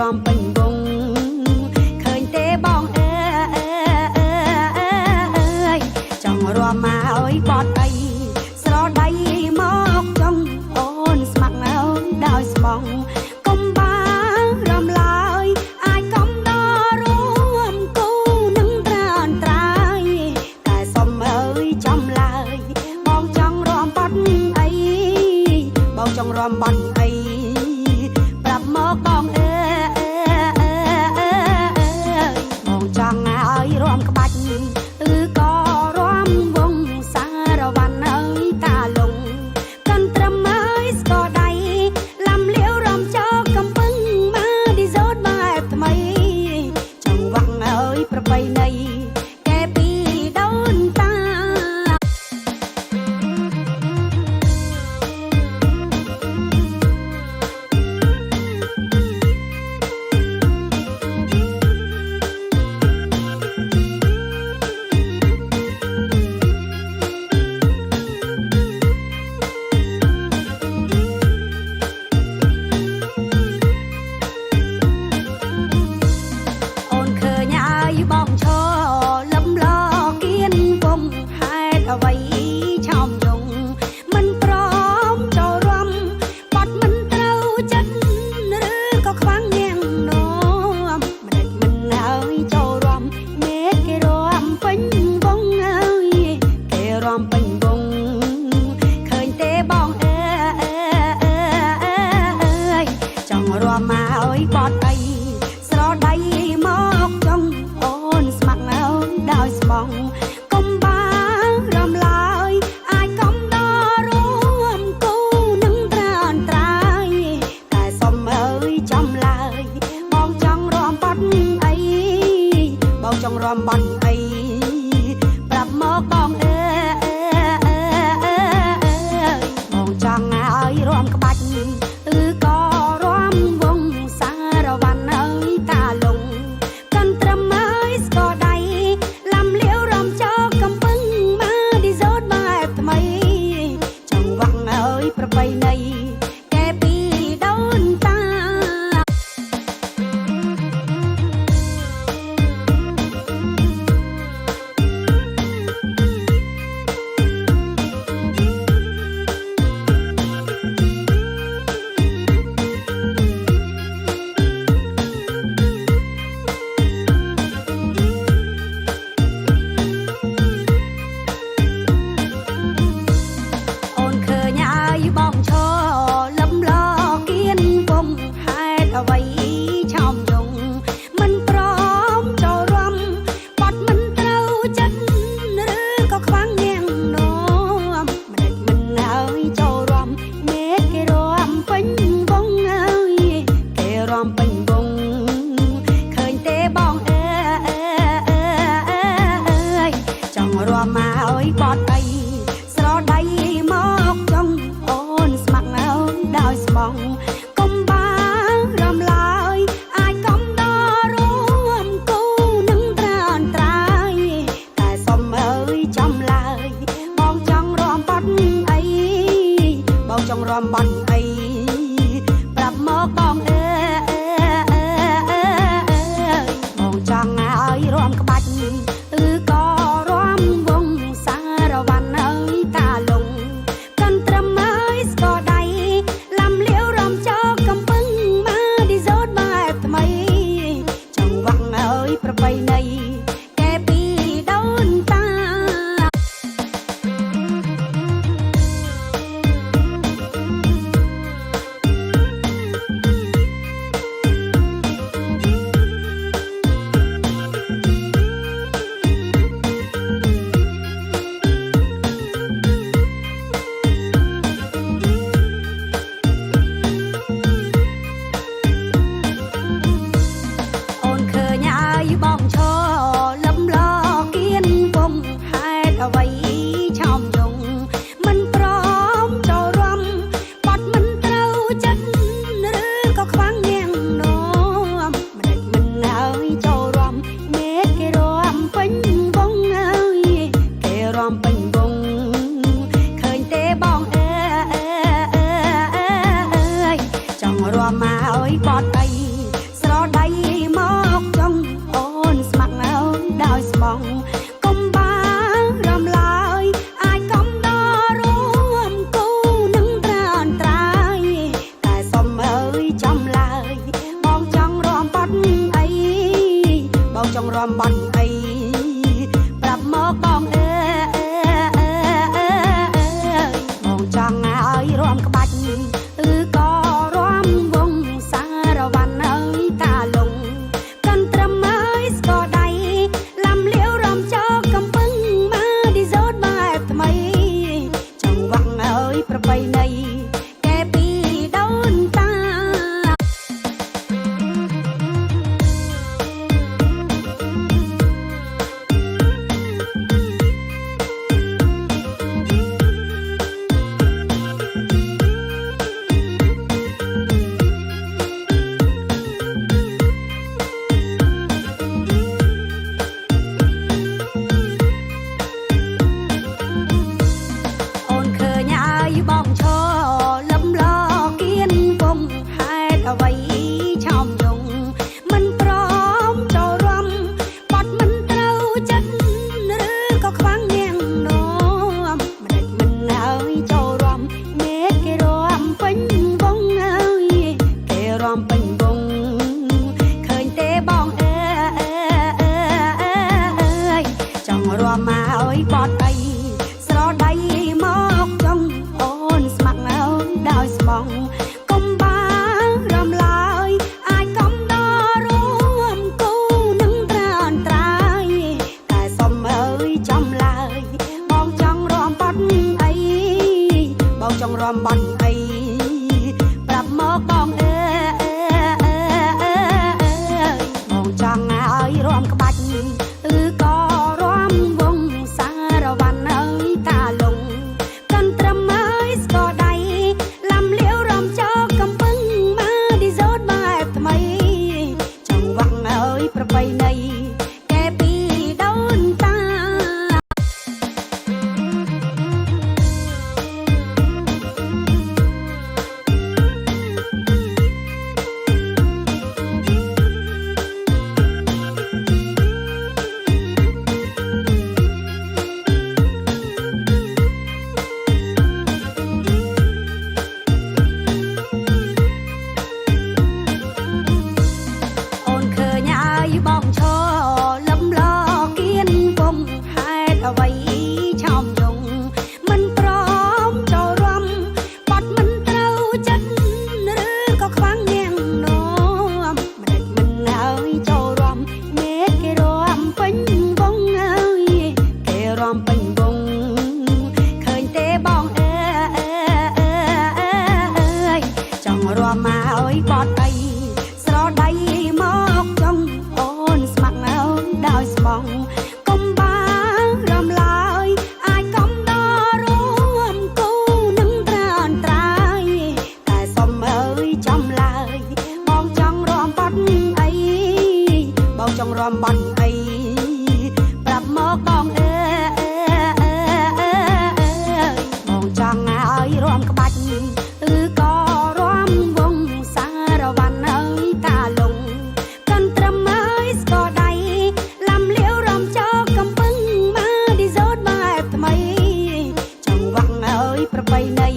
រំពេញវងឃើញទេបងអើយចង់រំមកឲ្យបត់អីស្រដៃមកចង់អូនស្ម័គ្រឲ្យដោយស្មងកុំបារំឡើយអាចកំដររួមគូនឹងត្រានត្រាយតែសុំអើយចំឡើយបងចង់រំបត់អីបងចង់រំបត់អីប្រាប់មកបងអើយបងចង់ឲ្យរំក្បាច់ឬក៏រំវងសារវណ្ណអើយតាលងកាន់ត្រឹមហើយស្គរដៃឡាំលាវរំចោកំពឹងមកឌីសូតបែបថ្មីចង់វាក់អើយប្របីណីកែពីដូនតា អូនឃើញហើយបងឈរលំលគៀនវងហេតុអ្វីឆោមយងមិនព្រមចូលរួមបាត់មិនត្រូវចិត្តឬក៏ខ្វាំងញ៉ាំងនោមមិនដេចមិនហើយចូលរួមមេឃគេរំពេញវងហើយគេរំពេញវងឃើញទេបងអើយចង់រំមកឲ្យបត់អីស្រដៃមកចង់អូនស្ម័គ្រឲ្យដោយស្មងកុំបារំឡើយអាចកំដររួមគូនឹងត្រានត្រាយតែសុំអើយចំឡើយបងចង់រំបត់អីបងចង់រំបត់អីប្រាប់មកបងអើយបងចង់ឲ្យរំក្បាច់ឬក៏រំវងសារវណ្ណអើយតាលងកាន់ត្រឹមហើយស្គរដៃឡាំលាវរំចោកំពឹងមកឌីសូតបែបថ្មីចង់វាក់អើយប្របីណីកែពីដូនតា អូនឃើញហើយបងឈរលំលគៀនវងហេតុអ្វីឆោមយងមិនព្រមចូលរួមបាត់មិនត្រូវចិត្តឬក៏ខ្វាំងញ៉ាំងនោមមិនដេចមិនហើយចូលរួមមេឃគេរំពេញវងហើយគេរំពេញវងឃើញទេបងអើយចង់រំមកឲ្យបត់អីស្រដៃមកចង់អូនស្ម័គ្រឲ្យដោយស្មងកុំបារំឡើយអាចកំដររួមគូនឹងត្រានត្រាយតែសុំអើយចំឡើយបងចង់រំបត់អីបងចង់រំបត់អីប្រាប់មកបងអើយបងចង់ឲ្យរំក្បាច់ឬក៏រំវងសារ ចង់រាំបន់អីប្រាប់មកបងអើយបងចង់ឲ្យរាំក្បាច់ឬក៏រាំវងសារវ័នអើយតាលងកាន់ត្រឹមហើយស្គរដៃឡាំលាវរាំចោកំពឹងមកឌីសូតបែបថ្មីចង់វាំងអើយប្របីណីកែពីដូនតា អូនឃើញហើយបងឈរលំលគៀនវងហេតុអ្វីឆោមយងមិនព្រមចូលរួមបត់មិនត្រូវចិត្តឬក៏ខ្វាំងញៀងនោមមិនដេចមិនហើយចូលរួមមេគេរួមពេញវងហើយគេរួមពេញវងឃើញទេបងអើយចង់រួមមកឲ្យបត់អី ស្រដៃមកចង់អូនស្ម័គ្រឲ្យដោយស្មងកុំបារំឡើយអាចកំដររួមគូនឹងត្រានត្រាយតែសុំអើយចំឡើយបងចង់រំបាត់អីបងចង់រំបាត់អីប្រាប់មកបងអើយបងចង់ឲ្យរំក្បាច់ឬក៏រំវងសារវ័នអើយតាលងកាន់ត្រឹមហើយស្គរដៃឡាំលាវរំចោកំពឹងមកឌីសូតបែបថ្មីចង់វាំងអើយប្របីណីកែពីដូនតា អូនឃើញហើយបងឈរលំលគៀនវងហេតុអ្វីឆោមយងមិនព្រមចូលរួមបត់មិនត្រូវចិត្តឬក៏ខ្វាំងញៀងនោមមិនដេចមិនហើយចូលរួមមេគេរួមពេញវងហើយគេរួមពេញវងឃើញទេបងអើយចង់រួមមកឲ្យបត់អី ស្រដៃមកចង់អូនស្ម័គ្រឲ្យដោយស្មងកុំបារំឡើយអាចកំដររួមគូនឹងត្រានត្រាយតែសុំអើយចំឡើយបងចង់រំបាត់អីបងចង់រំបាត់អីប្រាប់មកបងអើយបងចង់ឲ្យរំក្បាច់ឬក៏រំវងសារវ័នអើយតាលងកាន់ត្រឹមហើយស្គរដៃឡាំលាវរំចោកំពឹងមកឌីសូតបែបថ្មីចង់វាំងអើយប្របីណី